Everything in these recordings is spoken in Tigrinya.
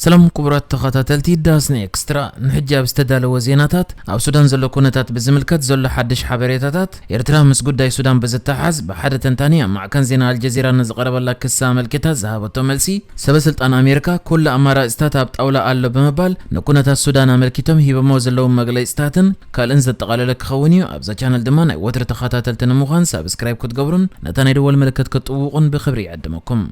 ሰላም ክቡራት ተኸታተልቲ ዳስና ኤክስትራ፣ ንሕጂ ኣብ ዝተዳለወ ዜናታት፣ ኣብ ሱዳን ዘሎ ኩነታት ብዝምልከት ዘሎ ሓድሽ ሓበሬታታት፣ ኤርትራ ምስ ጉዳይ ሱዳን ብዝተሓዝ ብሓደ ተንታኒ ኣብ ማዕከን ዜና ኣልጀዚራ ንዝቐረበላ ክሲ ኣመልኪታ ዝሃበቶ መልሲ፣ ሰበ ስልጣን ኣሜሪካ ኩሉ ኣማራጺታት ኣብ ጣውላ ኣሎ ብምባል ንኩነታት ሱዳን ኣመልኪቶም ሂቦሞ ዘለዉ መግለጺታትን ካልእን ዘጠቓለለ ክኸውን እዩ። ኣብዛ ቻነል ድማ ናይ ወትሪ ተኸታተልቲ ንምዃን ሳብስክራይብ ክትገብሩን ነታ ናይ ደወል ምልክት ክትጥውቑን ብክብሪ ይዕድመኩም።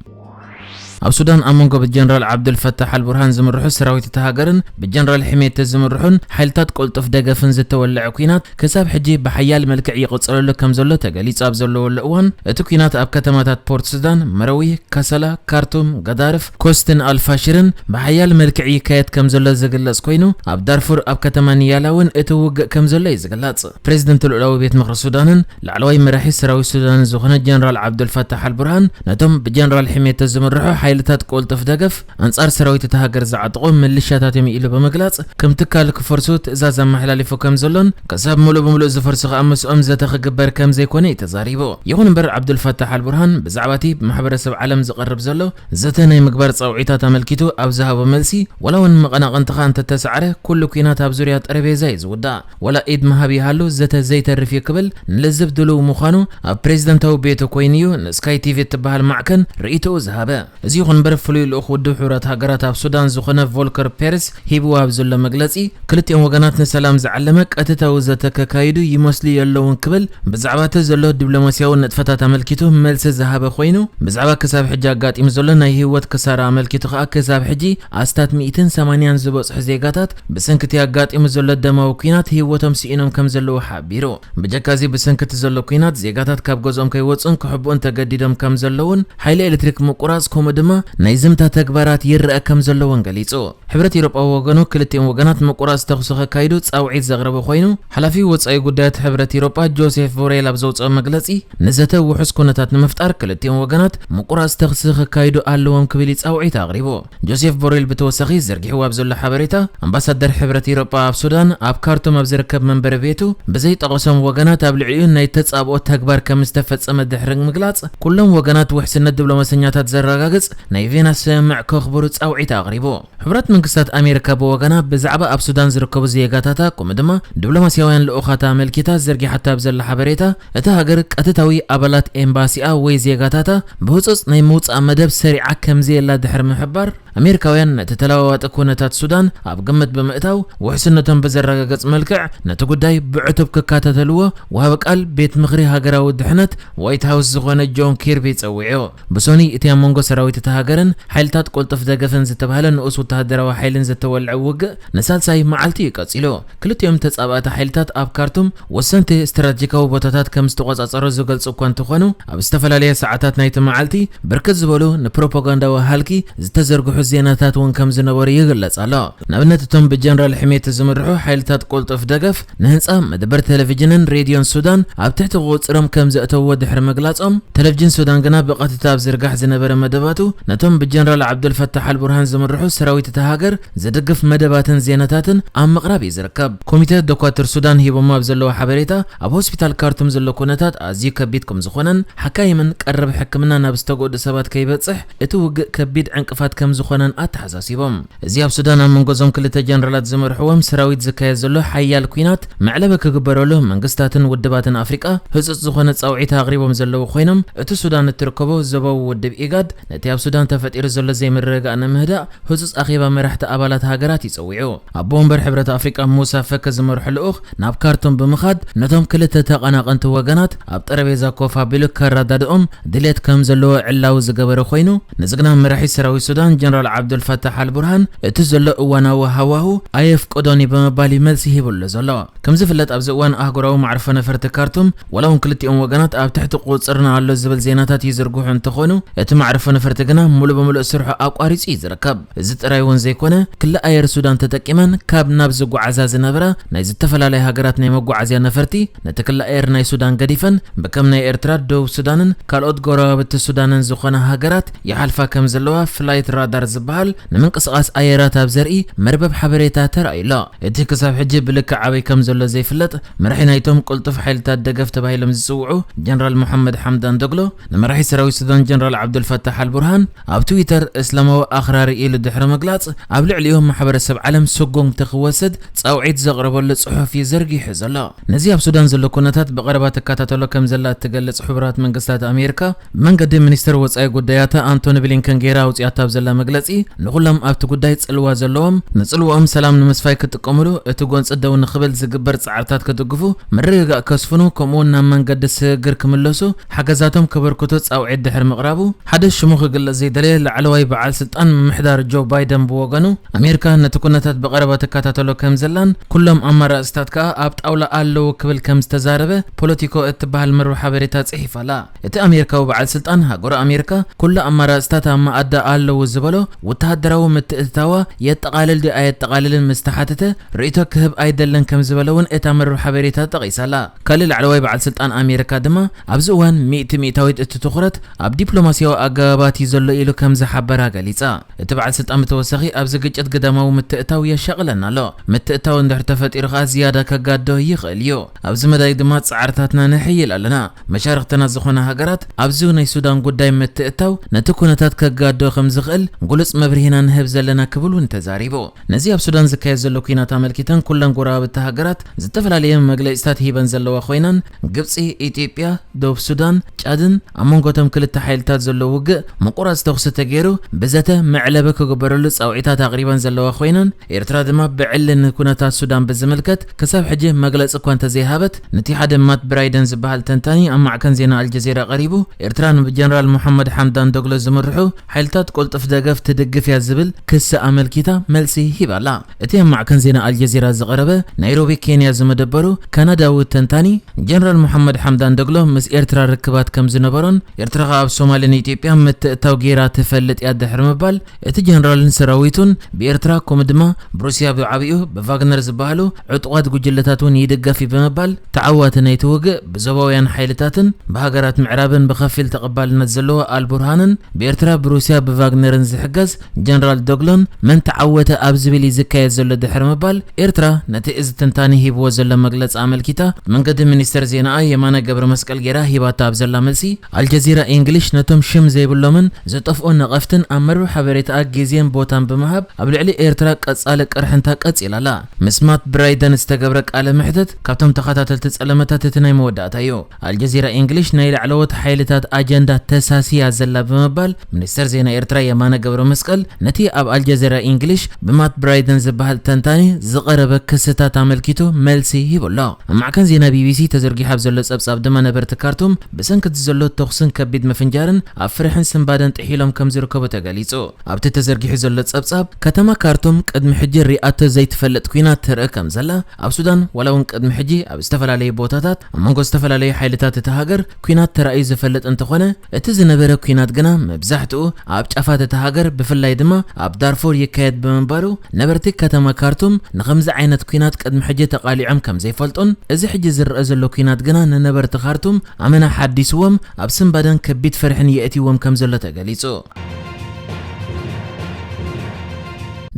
ኣብ ሱዳን ኣብ መንጎ ብጀነራል ዓብዱልፈታሕ ኣልቡርሃን ዝምርሑ ሰራዊት እታ ሃገርን ብጀነራል ሕሜቲ ዝምርሑን ሓይልታት ቅልጡፍ ደገፍን ዝተወለዐ ኲናት ክሳብ ሕጂ ብሓያል መልክዕ ይቕጽለሉ ከም ዘሎ ተገሊጹ ኣብ ዘለወሉ እዋን፣ እቲ ኲናት ኣብ ከተማታት ፖርት ሱዳን፣ መረዊ፣ ከሰላ፣ ካርቱም፣ ገዳርፍ፣ ኮስትን ኣልፋሽርን ብሓያል መልክዕ ይካየድ ከም ዘሎ ዝግለጽ ኮይኑ፣ ኣብ ዳርፉር ኣብ ከተማ ኒያላ እውን እቲ ውግእ ከም ዘሎ እዩ ዝግለጽ። ፕሬዚደንት ልኡላዊ ቤት ምኽሪ ሱዳንን ላዕለዋይ መራሒ ሰራዊት ሱዳን ዝኾነ ጀነራል ዓብዱልፈታሕ ኣልቡርሃን፣ ነቶም ብጀነራል ሕሜቲ ዝምርሑ ሓይልታት ቅልጡፍ ደገፍ ኣንጻር ሰራዊት እታ ሃገር ዝዓጠቑ ምልሻታት እዮም ኢሉ ብምግላጽ፣ ከም ትካል ክፈርሱ ትእዛዝ ኣመሓላሊፉ ከም ዘሎን፣ ክሳብ ምሉእ ብምሉእ ዝፈርሱ ከኣ ምስኦም ዘተ ክግበር ከም ዘይኮነ እዩ ተዛሪቡ። ይኹን እምበር፣ ዓብዱልፈታሕ ኣልቡርሃን ብዛዕባ እቲ ብማሕበረሰብ ዓለም ዝቐርብ ዘሎ ዘተ ናይ ምግባር ጻውዒታት ኣመልኪቱ ኣብ ዝሃቦ መልሲ፣ ዋላ እውን መቐናቕንትኻ እንተተሳዕረ፣ ኩሉ ኲናት ኣብ ዙርያ ጠረጴዛ እዩ ዝውዳእ። ዋላ ኢድ ምሃብ ይሃሉ፣ ዘተ ዘይተርፍ እዩ ክብል ንልዝብ ድሉው ምዃኑ ኣብ ፕሬዚደንታዊ ቤቱ ኮይኑ እዩ ንስካይ ቲቪ እትበሃል ማዕከን ርእይቶኡ ዝሃበ። እዚ ይኹን እምበር፣ ፍሉይ ልኡኽ ውድብ ሕቡራት ሃገራት ኣብ ሱዳን ዝኾነ ቮልከር ፔርስ ሂብዎ ኣብ ዘሎ መግለጺ፣ ክልቲኦም ወገናት ንሰላም ዝዓለመ ቀጥታዊ ዘተ ከካይዱ ይመስሉ የለውን ክብል ብዛዕባ እቲ ዘሎ ዲፕሎማስያዊ ንጥፈታት ኣመልኪቱ መልሲ ዝሃበ ኮይኑ፣ ብዛዕባ ክሳብ ሕጂ ኣጋጢሙ ዘሎ ናይ ህይወት ክሳራ ኣመልኪቱ ከኣ ክሳብ ሕጂ ኣስታት ሚእትን ሰማንያን ዝበጽሑ ዜጋታት ብሰንኪ እቲ ኣጋጢሙ ዘሎ ደማዊ ኲናት ህይወቶም ስኢኖም ከም ዘለዉ ሓቢሩ። ብጀካ እዚ ብሰንኪ እቲ ዘሎ ኲናት ዜጋታት ካብ ገዝኦም ከይወጹን ክሕብኡን ተገዲዶም ከም ዘለውን ሓይሊ ኤሌክትሪክ ምቁራጽ ከምኡ ድማ ናይ ዝምታ ተግባራት ይረአ ከም ዘለውን ገሊጹ። ሕብረት ኤውሮጳ ብወገኑ ክልቲኦም ወገናት ምቁራጽ ተኹሲ ከካይዱ ጻውዒት ዘቕረበ ኮይኑ፣ ሓላፊ ወጻኢ ጉዳያት ሕብረት ኤውሮጳ ጆሴፍ ቦሬል ኣብ ዘውጽኦ መግለጺ፣ ንዘተ ውሑስ ኩነታት ንምፍጣር ክልቲኦም ወገናት ምቁራጽ ተኹሲ ከካይዱ ኣለዎም ክብል እዩ ጻውዒት ኣቕሪቡ። ጆሴፍ ቦሬል ብተወሳኺ ዘርጊሕዎ ኣብ ዘሎ ሓበሬታ፣ ኣምባሳደር ሕብረት ኤውሮጳ ኣብ ሱዳን ኣብ ካርቱም ኣብ ዝርከብ መንበሪ ቤቱ ብዘይጠቐሶም ወገናት ኣብ ልዕሊኡ ናይ ተጻብኦ ተግባር ከም ዝተፈጸመ ድሕሪ ምግላጽ፣ ኩሎም ወገናት ውሕስነት ዲፕሎማሰኛታት ዘረጋግጽ ናይ ቬና ስምምዕ ከኽብሩ ጻውዒት ኣቕሪቡ። ሕቡራት መንግስታት ኣሜሪካ ብወገና ብዛዕባ ኣብ ሱዳን ዝርከቡ ዜጋታታ ከምኡ ድማ ዲፕሎማስያውያን ልኡኻታ ኣመልኪታ ዘርጊሓታ ኣብ ዘላ ሓበሬታ፣ እታ ሃገር ቀጥታዊ ኣባላት ኤምባሲኣ ወይ ዜጋታታ ብህጹጽ ናይ ምውጻእ መደብ ሰሪዓ ከም ዘየላ ድሕሪ ምሕባር፣ ኣሜሪካውያን ነቲ ተለዋዋጢ ኩነታት ሱዳን ኣብ ግምት ብምእታው ውሕስነቶም ብዘረጋግጽ መልክዕ ነቲ ጉዳይ ብዕቱብ ክከታተልዎ ወሃቢ ቃል ቤት ምኽሪ ሃገራዊ ድሕነት ዋይት ሃውስ ዝኾነ ጆን ኪርቢ ጸዊዑ። ብሶኒ እቲ ኣብ መንጎ ሰራዊት እታ ሃገርን ሓይልታት ቅልጡፍ ደገፍን ዝተባህለ ንኡስ ወተሃደራዊ ሓይልን ዝተወልዐ ውግእ ንሳልሳይ መዓልቲ እዩ ቀጺሉ። ክልቲኦም ተጻባእቲ ሓይልታት ኣብ ካርቱም ወሰንቲ ስትራቴጂካዊ ቦታታት ከም ዝተቖጻጸሩ ዝገልጹ እኳ እንተኾኑ፣ ኣብ ዝተፈላለየ ሰዓታት ናይቲ መዓልቲ ብርክት ዝበሉ ንፕሮፓጋንዳዊ ሃልኪ ዝተዘርግሑ ዜናታት እውን ከም ዝነበሩ ይግለጽ ኣሎ። ንኣብነት፣ እቶም ብጀነራል ሕሜቲ ዝምርሑ ሓይልታት ቅልጡፍ ደገፍ ንህንጻ መደበር ቴሌቪዥንን ሬድዮን ሱዳን ኣብ ትሕቲ ቁጽሮም ከም ዘእተውዎ ድሕሪ ምግላጾም፣ ቴሌቪዥን ሱዳን ግና ብቐጥታ ኣብ ዝርጋሕ ዝነበረ መደባቱ ነቶም ብጀነራል ዓብዱልፈታሕ ኣልቡርሃን ዝምርሑ ሰራዊት እታ ሃገር ዝድግፍ መደባትን ዜናታትን ኣብ ምቕራብ እዩ ዝርከብ። ኮሚተ ዶኳትር ሱዳን ሂቦሞ ኣብ ዘለዉ ሓበሬታ፣ ኣብ ሆስፒታል ካርቱም ዘሎ ኩነታት ኣዝዩ ከቢድ ከም ዝኾነን ሓካይምን ቀረብ ሕክምና ናብ ዝተጎድኡ ሰባት ከይበጽሕ እቲ ውግእ ከቢድ ዕንቅፋት ከም ዝኾነን ኣተሓሳሲቦም። እዚ ኣብ ሱዳን ኣብ መንጎ እዞም ክልተ ጀነራላት ዝመርሕዎም ሰራዊት ዝካየድ ዘሎ ሓያል ኲናት መዕለቢ ክግበረሉ መንግስታትን ውድባትን ኣፍሪቃ ህጹጽ ዝኾነ ጻውዒት ኣቕሪቦም ዘለዉ ኮይኖም፣ እቲ ሱዳን እትርከቦ ዞባዊ ውድብ ኢጋድ ነቲ ኣብ ሱዳን ተፈጢሩ ዘሎ ዘይምርግጋእ ንምህዳእ ህጹጽ ኣኼባ መራሕቲ ኣባላት ሃገራት ይጸዊዑ። ኣቦ ወንበር ሕብረት ኣፍሪቃ ሙሳ ፈኪ ዝመርሖ ልኡኽ ናብ ካርቱም ብምኻድ ነቶም ክልተ ተቐናቐንቲ ወገናት ኣብ ጠረጴዛ ኮፍ ኣቢሉ ከረዳድኦም ድሌት ከም ዘለዎ ዕላዊ ዝገበረ ኮይኑ፣ ንዝግና መራሒ ሰራዊት ሱዳን ጀነራል ዓብዱልፈታሕ ኣልቡርሃን እቲ ዘሎ እዋናዊ ሃዋሁ ኣየፍቅዶን እዩ ብምባል እዩ መልሲ ሂቡ ኣሎ ዘሎ። ከም ዝፍለጥ፣ ኣብዚ እዋን ኣህጉራዊ መዕርፎ ነፈርቲ ካርቱም፣ ዋላ እውን ክልቲኦም ወገናት ኣብ ትሕቲ ቁጽርና ኣሎ ዝብል ዜናታት ይዝርግሑ እንተኾኑ፣ እቲ መዕርፎ ነፈርቲ ግና ሙሉእ ብምሉእ ስርሑ ኣቋሪጹ እዩ ዝርከብ። እዚ ጥራይ እውን ዘይኮነ፣ ክሊ ኣየር ሱዳን ተጠቂመን ካብ ናብ ዝጓዓዛ ዝነበራ ናይ ዝተፈላለያ ሃገራት ናይ መጓዓዝያ ነፈርቲ፣ ነቲ ክሊ ኣየር ናይ ሱዳን ገዲፈን፣ ብከም ናይ ኤርትራ፣ ደቡብ ሱዳንን ካልኦት ጎረባብቲ ሱዳንን ዝኾና ሃገራት ይሓልፋ ከም ዘለዋ ፍላይት ራዳር ዝበሃል ንምንቅስቓስ ኣየራት ኣብ ዘርኢ መርበብ ሓበሬታ ተራእዩ ኣሎ። እቲ ክሳብ ሕጂ ብልክዕ ኣበይ ከም ዘሎ ዘይፍለጥ መራሒ ናይቶም ቅልጡፍ ሓይልታት ደገፍ ተባሂሎም ዝጽውዑ ጀነራል መሓመድ ሓምዳን ዶግሎ፣ ንመራሒ ሰራዊት ሱዳን ጀነራል ዓብዱልፈታሕ ኣልቡርሃን ኣብ ትዊተር እስላማዊ ኣኽራሪ ኢሉ ድሕሪ ምግላጽ፣ ኣብ ልዕሊኡ ማሕበረሰብ ዓለም ስጉምቲ ክወስድ ጻውዒት ዘቕረበሉ ጽሑፍ እዩ ዘርጊሑ ዘሎ። ነዚ ኣብ ሱዳን ዘሎ ኩነታት ብቐረባ ትከታተሎ ከም ዘላ እትገልጽ ሕቡራት መንግስታት ኣሜሪካ፣ ብመንገዲ ሚኒስትር ወጻኢ ጉዳያታ ኣንቶኒ ብሊንከን ጌራ ኣውጺኣታ ኣብ ዘላ መግለጺ፣ ንኹሎም ኣብቲ ጉዳይ ጽልዋ ዘለዎም ንጽልዋኦም ሰላም ንምስፋይ ክጥቀምሉ፣ እቲ ጎንጺ ደው ንኽብል ዝግበር ጻዕርታት ክድግፉ፣ ምርግጋእ ከስፍኑ፣ ከምኡውን ናብ መንገዲ ስግግር ክምለሱ ሓገዛቶም ከበርክቱ ጻውዒት ድሕሪ ምቕራቡ፣ ሓደ ሽሙ ክግለጽ ዘይደለየ ላዕለዋይ በዓል ስልጣን ምምሕዳር ጆ ባይደን ብወገኑ፣ ኣሜሪካ ነቲ ኩነታት ብቐረባ ትከታተሎ ከም ዘላን ኩሎም ኣማራጽታት ከኣ ኣብ ጣውላ ኣለዉ ክብል ከም ዝተዛረበ ፖለቲኮ እትበሃል መርበብ ሓበሬታ ጽሒፋ ኣላ። እቲ ኣሜሪካዊ በዓል ስልጣን፣ ሃገሩ ኣሜሪካ ኩሉ ኣማራጽታት ኣብ መኣዳ ኣለዉ ዝበሎ ወተሃደራዊ ምትእትታዋ የጠቓልል ድዩ ኣየጠቓልልን ምስ ተሓተተ፣ ርእይቶ ክህብ ኣይደልን ከም ዝበለ እውን እታ መርበብ ሓበሬታ ጠቒሳ ኣላ። ካልእ ላዕለዋይ በዓል ስልጣን ኣሜሪካ ድማ፣ ኣብዚ እዋን ሚእቲ ሚእታዊት እቲ ትኹረት ኣብ ዲፕሎማስያዊ ኣገባባት እዩ ዘሎ ኢሉ ከም ዝሓበራ ገሊጻ። እቲ በዓል ስልጣን ብተወሳኺ፣ ኣብዚ ግጭት ግዳማዊ ምትእታው የሻቕለና ኣሎ። ምትእታው እንድሕር ተፈጢሩ ከኣ ዝያዳ ከጋዶ ይኽእል እዩ። ኣብዚ መዳይ ድማ ጻዕርታትና ነሕይል ኣለና። መሻርኽትና ዝኾና ሃገራት ኣብዚ ናይ ሱዳን ጉዳይ ምትእታው ነቲ ኩነታት ከጋዶ ከም ዝኽእል ግሉጽ መብርሂና ንህብ ዘለና ክብል እውን ተዛሪቡ። ነዚ ኣብ ሱዳን ዝካየድ ዘሎ ኲናት ኣመልኪተን ኩለን ጎረባብቲ ሃገራት ዝተፈላለየ መግለጺታት ሂበን ዘለዋ ኮይነን፣ ግብጺ፣ ኢትዮጵያ፣ ደቡብ ሱዳን፣ ጫድን ኣብ መንጎ እቶም ክልተ ሓይልታት ዘሎ ውግእ ምቁራጽ ተኹሲ ተገይሩ ብዘተ መዕለቢ ክግበረሉ ጻውዒታት ኣቕሪበን ዘለዋ ኮይነን፣ ኤርትራ ድማ ብዕሊ ንኩነታት ሱዳን ብዝምልከት ክሳብ ሕጂ መግለጺ እኳ እንተዘይሃበት፣ ነቲ ሓደ ማት ብራይደን ዝበሃል ተንታኒ ኣብ ማዕከን ዜና ኣልጀዚራ ቀሪቡ፣ ኤርትራ ንጀነራል መሓመድ ሓምዳን ዶግሎ ዝምርሑ ሓይልታት ቅልጡፍ ደገፍ ትድግፍ እያ ዝብል ክሲ ኣመልኪታ መልሲ ሂባ ኣላ። እቲ ኣብ ማዕከን ዜና ኣልጀዚራ ዝቐረበ ናይሮቢ ኬንያ ዝመደበሩ ካናዳዊ ተንታኒ፣ ጀነራል መሓመድ ሓምዳን ዶግሎ ምስ ኤርትራ ርክባት ከም ዝነበሮን፣ ኤርትራ ከኣ ኣብ ሶማልን ኢትዮጵያ ምትእታው ገይራ ትፈልጥ እያ ድሕሪ ምባል፣ እቲ ጀነራልን ሰራዊቱን ብኤርትራ፣ ከምኡ ድማ ብሩስያ ብዓቢኡ ብቫግነር ዝበሃሉ ዕጡቓት ጉጅለታት እውን ይድገፍ እዩ ብምባል፣ ተዓዋቲ ናይቲ ውግእ ብዞባውያን ሓይልታትን ብሃገራት ምዕራብን ብኸፊል ተቐባልነት ዘለዎ ኣልቡርሃንን፣ ብኤርትራ ብሩስያ ብቫግነርን ዝሕገዝ ጀነራል ዶግሎን መን ተዓወተ ኣብ ዝብል እዩ ዝካየድ ዘሎ ድሕሪ ምባል፣ ኤርትራ ነቲ እዚ ትንታነ ሂብዎ ዘሎ መግለጺ ኣመልኪታ፣ ብመንገዲ ሚኒስተር ዜናኣ የማነ ገብረ መስቀል ጌራ ሂባታ ኣብ ዘላ መልሲ፣ ኣልጀዚራ ኢንግሊሽ ነቶም ሽም ዘይብሎምን ዝጠፍኡ ነቐፍትን ኣብ መርበብ ሓበሬታኣ ግዜን ቦታን ብምሃብ፣ ኣብ ልዕሊ ኤርትራ ቀጻሊ ቅርሕንታ ቀጺላ ኣላ። ምስ ማት ብራይደን ዝተገብረ ቃለ መሕትት ካብቶም ተኸታተልቲ ጸለመታት እቲ ናይ መወዳእታ እዩ። ኣልጀዚራ ኢንግሊሽ ናይ ላዕለዎት ሓይልታት ኣጀንዳ ተሳስያ ዘላ ብምባል፣ ሚኒስተር ዜና ኤርትራ የማነ ገብረ መስቀል ነቲ ኣብ ኣልጀዚራ ኢንግሊሽ ብማት ብራይደን ዝበሃል ተንታኒ ዝቐረበ ክስታት ኣመልኪቱ መልሲ ሂቡ ኣሎ። ኣብ ማዕከን ዜና ቢቢሲ ተዘርጊሑ ኣብ ዘሎ ጸብጻብ ድማ፣ ነበርቲ ካርቱም ብሰንኪ እቲ ዘሎ ተኹስን ከቢድ ምፍንጃርን ኣብ ፍርሕን ስንባደን ጥሒሎም ከም ዝርከቡ ተገሊጹ። ኣብቲ ተዘርጊሑ ዘሎ ጸብጻብ፣ ከተማ ካርቱም ቅድሚ ሕጂ ሪኣቶ ዘይትፈልጥ ኲናት ትርኢ ከም ዘላ፣ ኣብ ሱዳን ዋላ እውን ቅድሚ ሕጂ ኣብ ዝተፈላለዩ ቦታታት ኣብ መንጎ ዝተፈላለዩ ሓይልታት እታ ሃገር ኲናት ተራእዩ ዝፈልጥ እንተኾነ፣ እቲ ዝነበረ ኲናት ግና መብዛሕትኡ ኣብ ጫፋት እታ ሃገር፣ ብፍላይ ድማ ኣብ ዳርፉር ይካየድ ብምንባሩ፣ ነበርቲ ከተማ ካርቱም ንኸምዚ ዓይነት ኲናት ቅድሚ ሕጂ ተቓሊዖም ከም ዘይፈልጡን፣ እዚ ሕጂ ዝረአ ዘሎ ኲናት ግና ንነበርቲ ካርቱም ኣመና ሓዲስዎም፣ ኣብ ስንባደን ከቢድ ፍርሕን የእትይዎም ከም ዘሎ ተገሊጹ።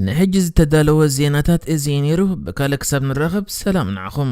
ንሕጂ ዝተዳለወ ዜናታት እዚ እዩ ነይሩ። ብካልእ ክሳብ ንራኸብ፣ ሰላም ንዓኹም።